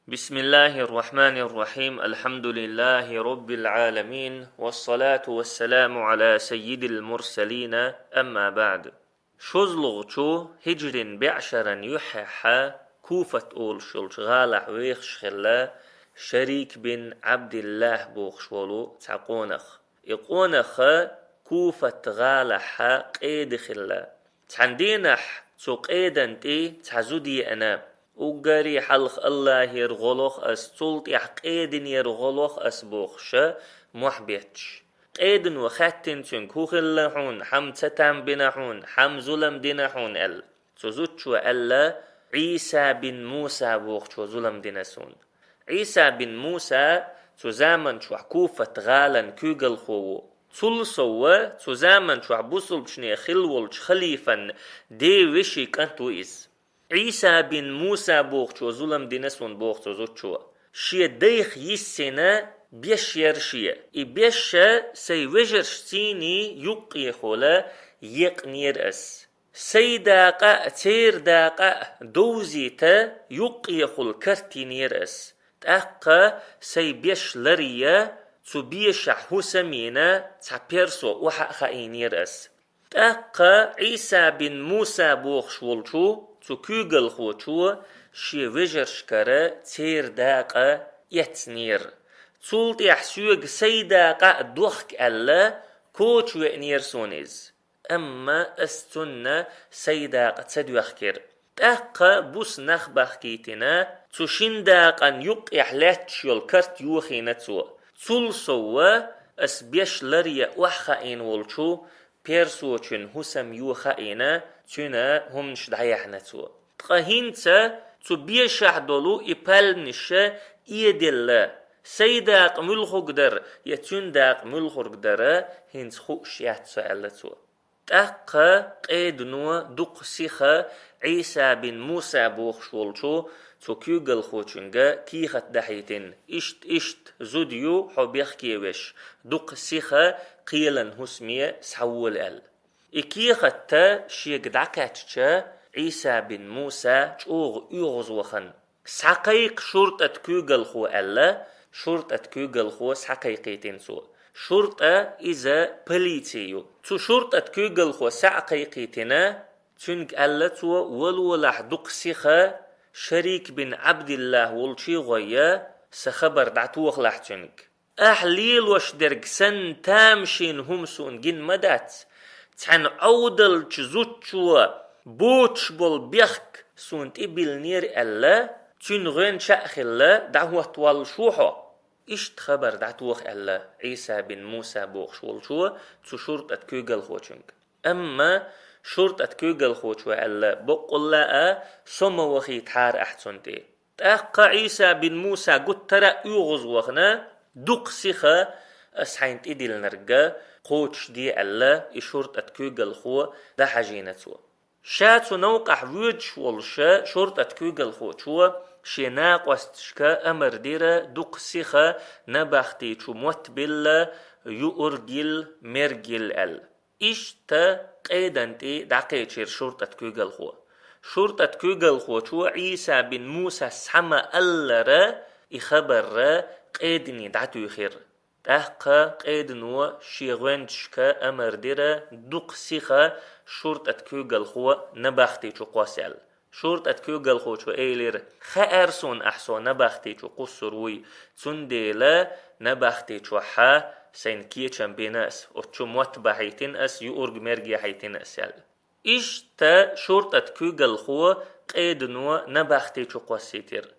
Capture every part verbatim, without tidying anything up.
بسم الله الرحمن الرحيم. الحمد لله رب العالمين. والصلاة والسلام على سيد المرسلين. أما بعد. ШозлагӀчу хӀиджрин бӀешаран юьххьехьа Куфат олуш йолчу гӀалахь вехаш хилла Шарик бин Ӏабдиллахь бохуш волу цхьа къонах. И къонах Куфат гӀалахьа къеда хилла. Цхьана дийнахь цу къедан тӀе цхьа зуда еана. Уггаре хьалха Аллахьера гӀо лоху ас, цул тӀаьхьа къединера гӀо лоху ас бохуша, мохь бетташ. Къедано хаьттина цуьнга: «ХӀун хилла хьуна, хьан ца там бина хьуна, хьан зулам дина хьуна?» – аьлла. Цу зудчо аьлла: «Ӏийса бин Муса бохучо зулам дина суна». Ӏийса бин Муса цу заман чохь Куфат гӀалан куьйгалхо ву. Цул сов цу заман чохь бусулбчуьнан хилла волчу халифан ден вешин кӀант ву иза. «Ӏийса бин Муса бохучо зулам дина суна», – боху цу зудчо. «Шен дайх йиссина беш яра шен. И беш сайн вежаршций юккъехула екънера ас. Сайн дакъа а, церан дакъа а довзийта юккъехула карт йинера ас. ТӀаккха сайн беш ларъян, цу бешахь хӀусам йина цхьа персо охьа а хаийнера ас». ТӀаккха Ӏийса бин Муса бохуш волчу цу куьйгалхочо шен вежаршкара церан дакъа эцнера. Цул тӀаьхьа соьга сайн дакъа а дохка аьлла, коча веанера суна иза. Амма ас цунна сайн дакъа ца доьхкира. ТӀаккха буса нах бахкийтина, цу шина дакъан юккъехь лаьтташ йолу карт йохийна цо. Цул сов ас беш ларъян охьахаийна волчу персочун хӀусам йохийна, цуьнан хӀуманаш дӀаяьхьна цо. Ткъа хӀинца цу бешахь долу и пальмаш эделла, сайн дакъа муьлхарг дара я цуьнан дакъа муьлхарг дара хӀинца хууш яц со, аьлла цо. ТӀаккха къедано дукха сиха Ӏийса бин Муса бохуш волчу цу куьйгалхочуьнга кехат дахьийтина: «Иштта, иштта зуда ю хьо бехке веш, дукха сиха кхелан хӀусаме схьавола», – аьлла. И кехат шега дӀакхаьчча, Ӏийса бин Муса чӀогӀа оьгӀазвахана: «Схьакхайкха шуртӀат куьйгалхо», – аьлла, шуртӀат куьйгалхо схьакхайкхийтина цо. ШуртӀа иза полици ю. Цу шуртӀат куьйгалхо схьа а кхайкхийтина, цуьнга аьлла цо: «Валолахь дукха сиха Шарик бин Ӏабдиллахь волчу гӀой, сан хабар дӀатохалахь цуьнга. Ахь лелош дерг санна тамашийна хӀума суна гина ма дац. Цхьана Ӏовдалчу зудчо боцуш болу бехк суна тӀебиллинера аьлла, цуьнан гӀоьнча а хилла, дӀахӀоттаваллаш ву хьо». Иштта хабар дӀатоха аьлла Ӏийса бин Муса бохуш волчо цу шуртӀат куьйгалхочуьнга. Амма шуртӀат куьйгалхочо аьлла: «Боккъалла а со ма вахийтахьара ахь цунна тӀе». ТӀаккха Ӏийса бин Муса гуттара а оьгӀазвахана: «Дукха сиха ас хьайна тӀедиллинарг кхочушде», – аьлла, и шуртӀат куьйгалхо дӀахьажийна цо. Ша цу новкъахь воьдуш волуш шуртӀат куьйгалхочо шен накъосташка амар дира дукха сиха набахти чу мотт билла, юург йилла, мерг йилла аьлла. Иштта къедан тӀе дӀакхечира шуртӀат куьйгалхо. ШуртӀат куьйгалхочо Ӏийса бин Мусас схьа ма-аллара, и хабар къедане дӀатуьйхира. ТӀаккха къедано шен гӀоьнчашка амар дира дукха сиха шуртӀат куьйгалхо набахти чу кхосса аьлла. ШуртӀат куьйгалхочо элира: «Хаьара суна ахь со набахти чу кхуссур вуй, цундела набахти чохь сайн кечам бина ас, оцу чу мотт бахьийтина ас, юург, мерг яхьийтина ас», – аьлла. Иштта шуртӀат куьйгалхо къедано набахти чу кхоссийтира.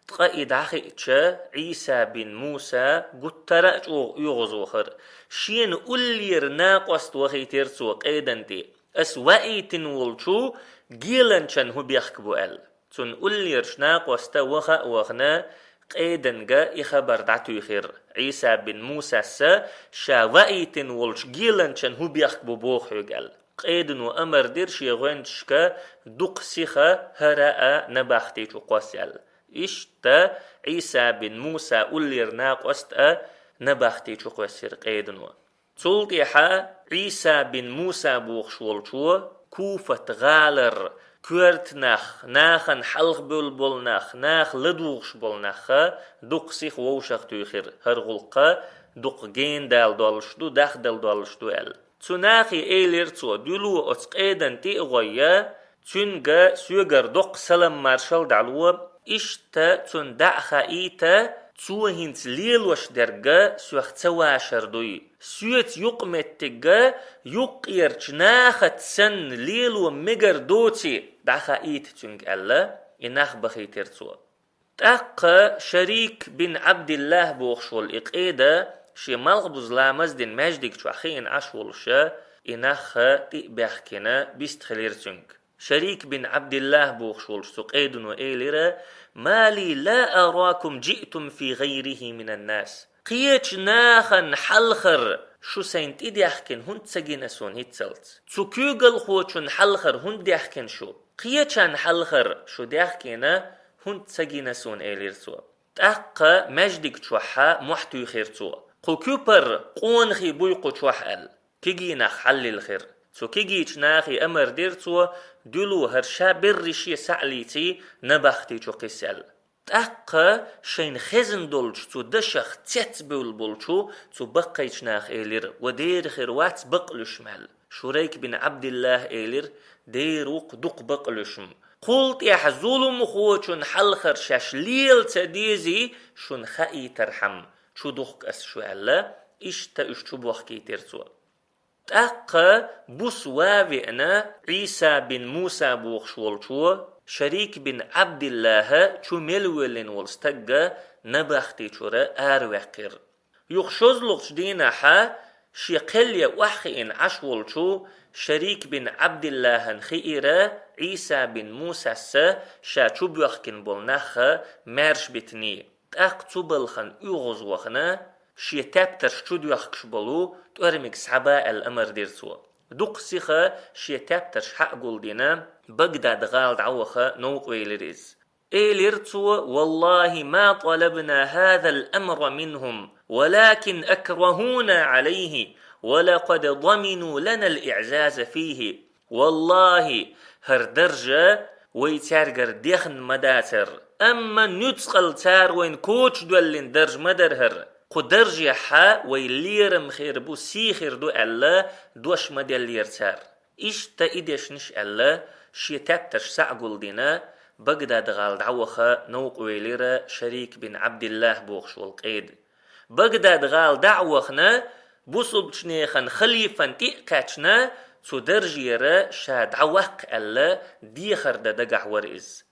Ткъа и дӀахиъча, Ӏийса бин Муса гуттара а чӀогӀа оьгӀазвахара. Шена уллера накъост вахийтира цо къедан тӀе: «Ас ваийтина волчу геланчан хӀун бехк бу?» – аьлла. Цунна уллерчу накъоста ваха а вахана, къеданга и хабар дӀатуьйхира: «Ӏийса бин Мусас ша ваийтина волчу геланчан хӀун бехк бу боху хьоьга?» – аьлла. Къедано амар дира шен гӀоьнчашка дукха сиха хӀара а набахти чу кхосса аьлла. Иштта Ӏийса бин Муса уллера накъост а набахти чу кхоьссира къедано. Цул тӀаьхьа Ӏийса бин Муса бохуш волчо Куфат гӀалара коьрта нах, нахана хьалха бевлла болу нах, наха ладугӀуш болу нах дукха сиха вовшах туьйхира, хӀара гӀуллакх дукха гена дала долуш ду, дахдала долуш ду аьлла. Цу нахе элира цо: «Дуьло оцу къедан тӀе а гӀой, цуьнга соьгара доккха салам-маршалла дӀало, иштта цунна дӀа а хаийта, цо хӀинца лелош дерг соьх ца вашар дуй. Соьца юкъаметтиг юккъерчу нахаца санна лело мегар доций, дӀахаийта цуьнга», — аьлла, и нах бахийтира цо. ТӀаккха Шарик бин Ӏабдиллахь бохуш волу и къеда шен малхбуза ламаз дина маьждиг чохь хиъна Ӏаш волуша, и нах тӀе а баьхкина, бист хилира цуьнга. Шарик бин Ӏабдиллахь бохуш волчу цу къедано элира: «Ма ли ла аракум джиътум фи гӀайрихи минан нас». Кхечу нахана хьалхара шу сайна тӀедехкина хӀунда ца гина суна хӀинццалц? Цу куьйгалхочунна хьалхара хӀунда дехкина шу? Кхечанна хьалхара шу дехкина хӀунда ца гина суна, элира цо. ТӀаккха маьждиг чохь мохь туьйхира цо. Кху куьпара къонахий буй кху чохь аьлла. Кегий нах хьаллилхира. Цу кегийчу нахе амар дира цо, дуьло хӀара ша берриш а схьалийций, набахти чу кхисса аьлла. ТӀаккха шайна хезна долчу цу дашах цецбевлла болчу цу баккхийчу наха элира: «Ва дера хир вац бакълуьйш мел». Шурайк бин Ӏабдиллахь элира: «Дера ву-кх дукха бакълуьйш-м. Кхул тӀехь зуламхочун хьалхара шаьш лела ца дезий, шуна хаийтархьама, чу духку ас шу», — аьлла, иштта уьш чу бохкийтира цо. ТӀаккха буса ван веана Ӏийса бин Муса бохуш волчо, Шарик бин Ӏабдиллахьа чу мел воьллина волу стагга набахти чуьра араваьккхира. Юха шозлагӀчу дийнахьа шен кхел ян охьахиъна Ӏаш волчу Шарик бин Ӏабдиллахьан хиира Ӏийса бин Мусас ша чу боьхкина болу нах маьрша битиний. ТӀаккха цу балхана оьгӀаз вахана, шен тептарш чу доьхкуш болу тӀоьрмиг схьаба аьлла амар дира цо. Дукха сиха шен тептарш хьа а гулдина, Багдад гӀала дӀаваха новкъа велира иза. Элира цо: «Валлахи, ма талабна хазал амра минхум, валакин акрахуна алайхи, ва лакъад дамину ланал иъзаза фихи». Валлахи, хӀара даржа вай цаьргара дехна ма дацара, амма нуьцкъала цара вайна кочадоьллина даржа ма дара хӀара. Кху даржехьа вай лерам хир бу, сий хир ду аьлла, дош ма деллера цара. Иштта и дешнаш аьлла, шен тептарш схьа а гулдина, Багдад гӀала дӀаваха новкъа велира Шарик бин Ӏабдиллахь бохуш волу къеда. Багдад гӀала дӀа а вахана, бусулбачу нехан халифан тӀе а кхаьчна, цу даржера ша дӀаваккха аьлла, дехар дан дагахь вара иза.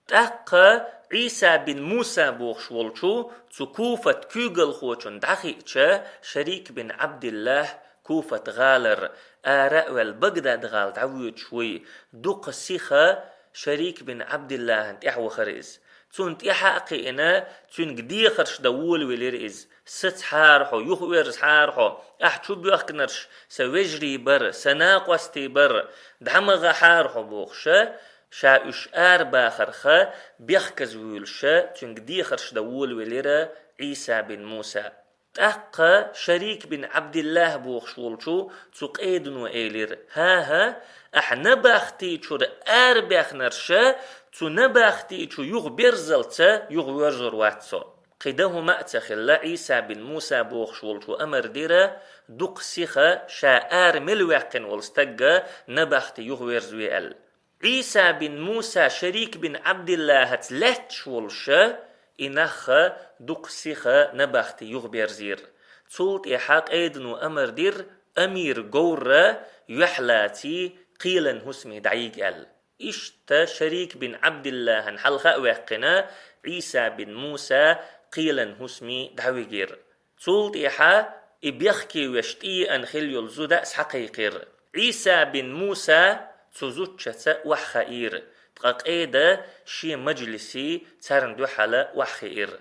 ТӀаккха Ӏийса бин Муса бохуш волчу цу Куфат куьйгалхочун дӀахиъча, Шарик бин Ӏабдиллахь Куфат гӀалара ара а ваьлла, Багдад гӀала дӀавоьдуш вуй, дукха сиха Шарик бин Ӏабдиллахьан тӀаьхьа вахара иза. Цунна тӀаьхьа а кхиъна, цуьнга дехарш дан волавелира иза. «Сацахьара хьо, юхаверзахьара хьо, ахь чу боьхкинарш сан вежарий бара, сан накъостий бара, дӀа ма гӀахьара хьо», — бохуша, ша уьш арабахарха бехказа вуьйлуша, цуьнга дехарш дан волавелира Ӏийса бин Муса. ТӀаккха Шарик бин Ӏабдиллахь бохуш волчу цу къедано элира: «ХӀан-хӀа, ахь набахти чуьра арабаьхнарша, цу набахти чу юхаберзалца юхавоьрзур вац со». Кхин дан хӀума а ца хилла, Ӏийса бин Муса бохуш волчо амар дира, дукха сиха ша ара мел ваьккхина волу стагга набахти юхаверзаве аьлла. Ӏийса бин Муса Шарик бин Ӏабдиллахьаца лаьтташ волуша, и нахха дукха сиха набахти юхаберзийра. Цул тӀаьхьа къедано амар дира, амир говрра юьхь лаций, кхелан хӀусаме дӀайига аьлла. Иштта Шарик бин Ӏабдиллахьан хьалха а ваьккхина, Ӏийса бин Муса кхелан хӀусаме дӀавигира. Цул тӀаьхьа и бехке веш тӀееана хилла йолу зуда а схьакхайкхира. Ӏийса бин Муса цу зудчаца охьахаийра, ткъа къеда шен мажлисе царна дуьхьала охьахиира.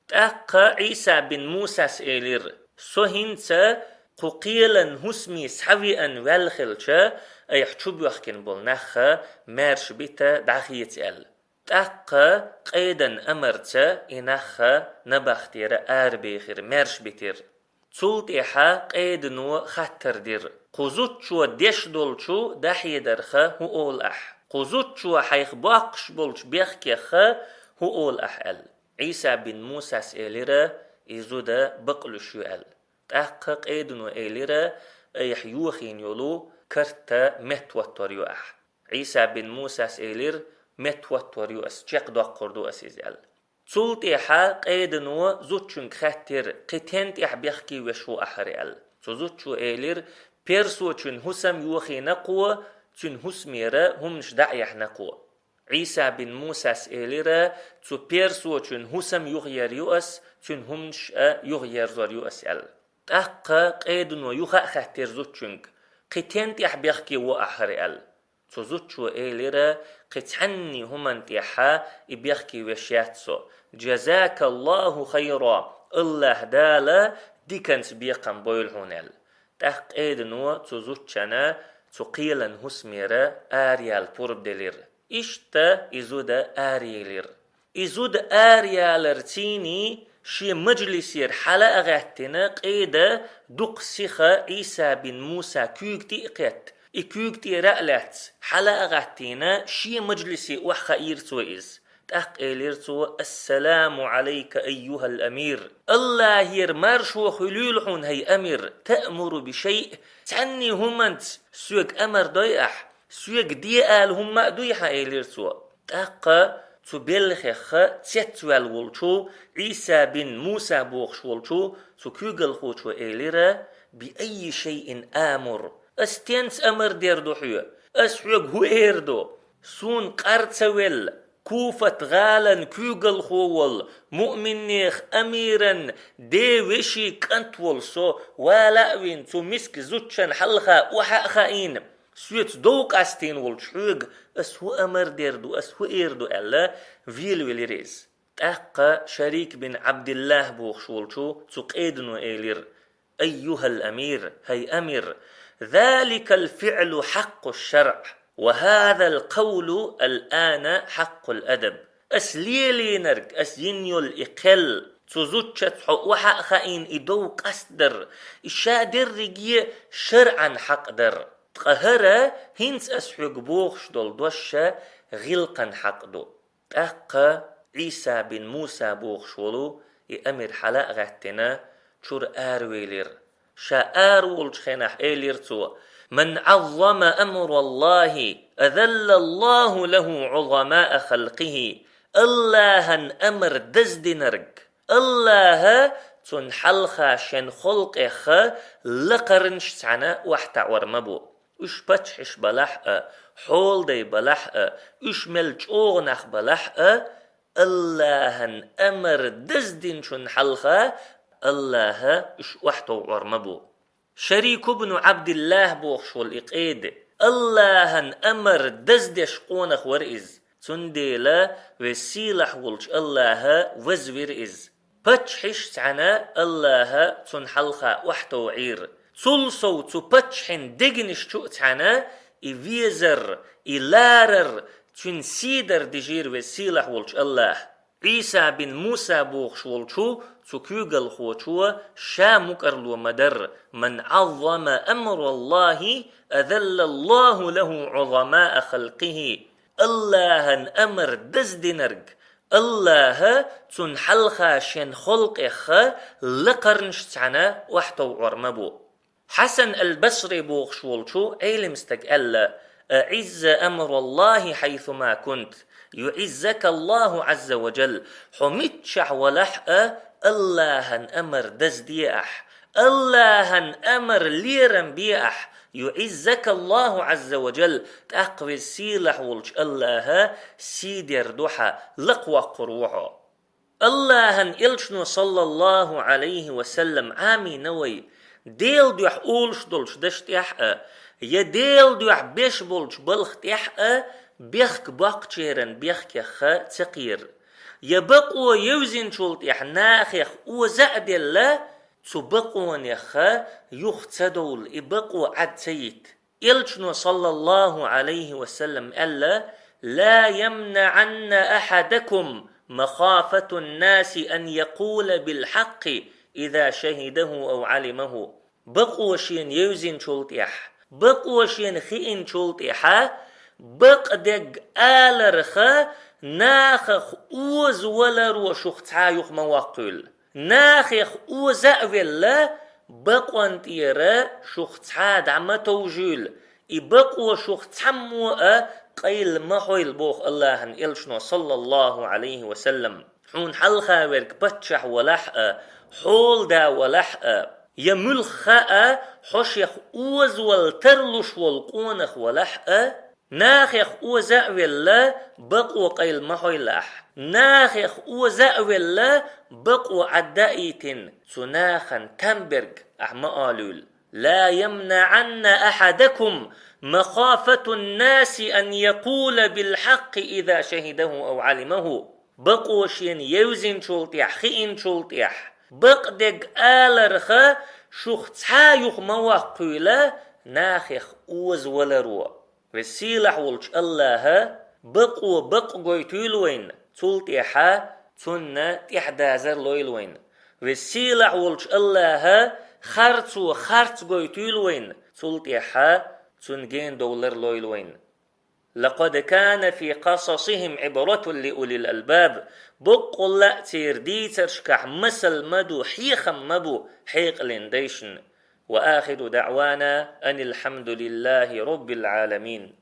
ТӀаккха Ӏийса бин Мусас элира: «Со хӀинца кху кхелан хӀусаме схьавеана ваьлла хилча, айхьа чу боьхкина болу нахха маьрша бита дӀахеца», — аьлла. ТӀаккха къедан амарца и нахха набахтера арабехира, маьрша битира. Цул тӀехьа къедано хаттар дира: «Кху зудчо деш долчу дӀахьедарх хӀун олу ахь? Кху зудчо хьайх боккхуш болчу бехкех хӀун олу ахь?» – аьлла. Ӏийса бин Мусас элира: «И зуда бакълуьйш ю», – аьлла. ТӀаккха къедано элира: «Айхьа йохийна йолу карта меттахӀоттор ю ахь». Ӏийса бин Мусас элира: «МеттахӀоттор ю ас, чекхдоккхур ду ас иза», – аьлла. Цул тӀехьа къедано зудчуьнга хаьттира: «Кхин стен тӀехь бехке веш ву ахь хӀара?» – аьлла. Цу зудчо элира: «Персочун хӀусам йохийна кхо, цуьнан хӀусамера хӀуманаш дӀа а яьхьна кхо». Ӏийса бин Мусас элира: «Цу персочун хӀусам юхаер ю ас, цуьнан хӀуманаш а юхаерзор ю ас», – аьлла. ТӀаккха къедано юха а хаьттира зудчуьнга: «Кхин стен тӀехь бехке ву ахь хӀара?» – аьлла. Цу зудчо элира: «Кхин цхьанний хӀуманна тӀехьа и бехке веш яц со. Джазакаллаху хайра, АллахӀ Дала диканца бекхам бойла хьуна», – аьлла. ТӀаккха къедано цу зудчунна цу кхелан хӀусамера араяла пурба делира. Иштта и зуда араелира. И зуда араяларций шен мажлисера хьала а гӀаьттина, къеда дукха сиха Ӏийса бин Муса куьйга тӀе а кхетта, и куьйга тӀера а лаьцна, хьала а гӀаьттина, шен мажлисе охьахаийра цо иза. ТӀаккха элира цо: «Ассаламу Ӏалайка, айюхал амир! АллахӀера маршо хуьлийла хьуна, хӀай амир, таъмуру би шайъ, цхьанний хӀуманца соьга амар дой ахь, соьга де ала хӀумма а дуй хьан?» – элира цо. ТӀаккха цу белхех цецваьлла волчу, Ӏийса бин Муса бохуш волчу цу куьйгалхочо элира: «Би аййи шайъин амур? Ас стенца амар дер ду хьоьга? Ас хьоьга хӀун эр ду? Суна къар ца велла, Куфат-гӀалан куьйгалхо волу, муъминнех амиран ден вешин кӀант волу со вала а вина, цу миска зудчун хьалха охьа а хаийна, соьца дов къастийна волчу хьоьга ас хӀун амар дер ду, ас хӀун эр ду?» – аьлла, велавелира иза. ТӀаккха Шарик бин ӀабдиллахӀ бохуш волчу цу къедано элира: «Айюхал амир, хӀай амир, заликал фиълу хьакъу шаръ, ва хӀазал къавлу ал-ана хьакъул адаб». Ас лелийнарг, ас йина йолу и кхел, цу зудчуьнца хьо охьа а хаийна и дов къастдар, и ша дерриге шаръан хьакъ дара. Ткъа хӀара, хӀинца ас хьоьга бохуш долу дош, гӀиллакхан хьакъ ду. ТӀаккха Ӏийса бин Муса бохуш волу и амир хьала а гӀаьттина, чуьра аравелира. Ша араволчу хенахь элира цо: «Ман Ӏаззама амраллахӀи, азаллаллахӀу лахӀу Ӏузамаа халкъихӀи». АллахӀан амар даздинарг, АллахӀа цунна хьалха шен халкъех лакхарнаш цхьаьна охьатаӀор ма бу. Уьш паччахьаш балахь а, хьолдай балахь а, уьш мел чӀогӀа нах балахь а, АллахӀан амар даздинчунна хьалха АллахӀа уьш охьатовӀор ма бу. Шарик ибн ӀабдиллахӀ бохуш волу и къеда, АллахӀан амар даздеш къонах вара иза. Цундела Веза-Сийлахь волчу АллахӀа вазвира иза. Паччахьаш цхьаьна АллахӀа цунна хьалха охьатовӀийра. Цул сов цу паччахьан дегнаш чу а цхьаьна и везар, и ларар, цуьнан сий дар дижийра Веза-Сийлахь волчу АллахӀа. Ӏийса бин Муса бохуш волчу цу куьйгалхочо ша мукӀарло ма-дарра: «Ман Ӏаззама амраллахӀи, азаллаллахӀу лахӀу Ӏузамаа халкъихӀи». АллахӀан амар даздинарг, АллахӀа цунна хьалха шен халкъех лакхарнаш цхьаьна охьатовӀор ма бу. Хьасан ал-Басри бохуш волчу Ӏелим стага аьлла: «АӀизза амраллахӀи хьайсума кунт, юӀиззакаллахӀу Ӏазза ва джалла». Хьо миччахь валахь а, АллахӀан амар дазде ахь, АллахӀан амар лерам бе ахь, юӀиззакаллахӀу Ӏазза ва джалла, тӀаккха Веза-Сийлахь волчу АллахӀа сий дер ду хьан, лакхавоккхур ву хьо. АллахӀан элчано, саллаллахӀу Ӏалайхи ва саллам, Ӏамийна вай, Делан дуьхьа олуш долчу дашна тӀехь а, я Делан дуьхьа беш болчу балха тӀехь а бехк боккхучеран бехкех ца кхера. Я бакъо евзинчул тӀехь нахех оза а делла, цу бакъонех юха ца довла, и бакъо Ӏад ца йитта. Элчано, саллаллахӀу Ӏалайхи ва саллам, аьлла: «Ла ямнаӀанна ахьадакум махафатун-наси ан якъула бил-хьакъкъи إذا شهده أو علمه. Бакъо шена евзинчул тӀехьа, бакъо шена хиинчул тӀехьа, бакъдерг аларха нахах озаваларо шух цхьа юха ма ваккхийла. Нахех оза а велла, бакъон тӀера шух цхьа дӀа ма товжийла, и бакъо шух цхьаммо а къайла ма хьойла, боху Аллахьан элчано, саллаллаху Ӏалайхи ва саллам. Хьуна хьалха верг паччахь валахь а, хьолада валахь а, я муьлхха а хьо шех озавала тарлуш волу къонах валахь а, нахех оза а велла, бакъо къайла ма хьойла ахь. Нахех оза а велла, бакъо Ӏадда а йитина, цу нахана там берг ахь ма олийла. لا يمنعن أحدكم مخافة الناس أن يقول بالحق إذا شهده أو علمه. Бакъо шена евзинчул тӀехьа, хиинчул тӀехьа, бакъдерг аларха шух цхьа юха ма ваккхийла, нахех озаваларо. Веза-Сийлахь волчу Аллахьа бакъо бакъ гойтийла вайна, цул тӀаьхьа цунна тӀаьхьадазар лойла вайна. Веза-Сийлахь волчу Аллахьа харцо харц гойтийла вайна, цул тӀаьхьа цунна гена довлар лойла вайна. لقد كان في قصصهم عبرة لأولي الألباب. Боккъалла а церан дийцаршкахь масал ма ду, хьехам ма бу хьекъалан дайшна. وآخر دعوانا أن الحمد لله رب العالمين.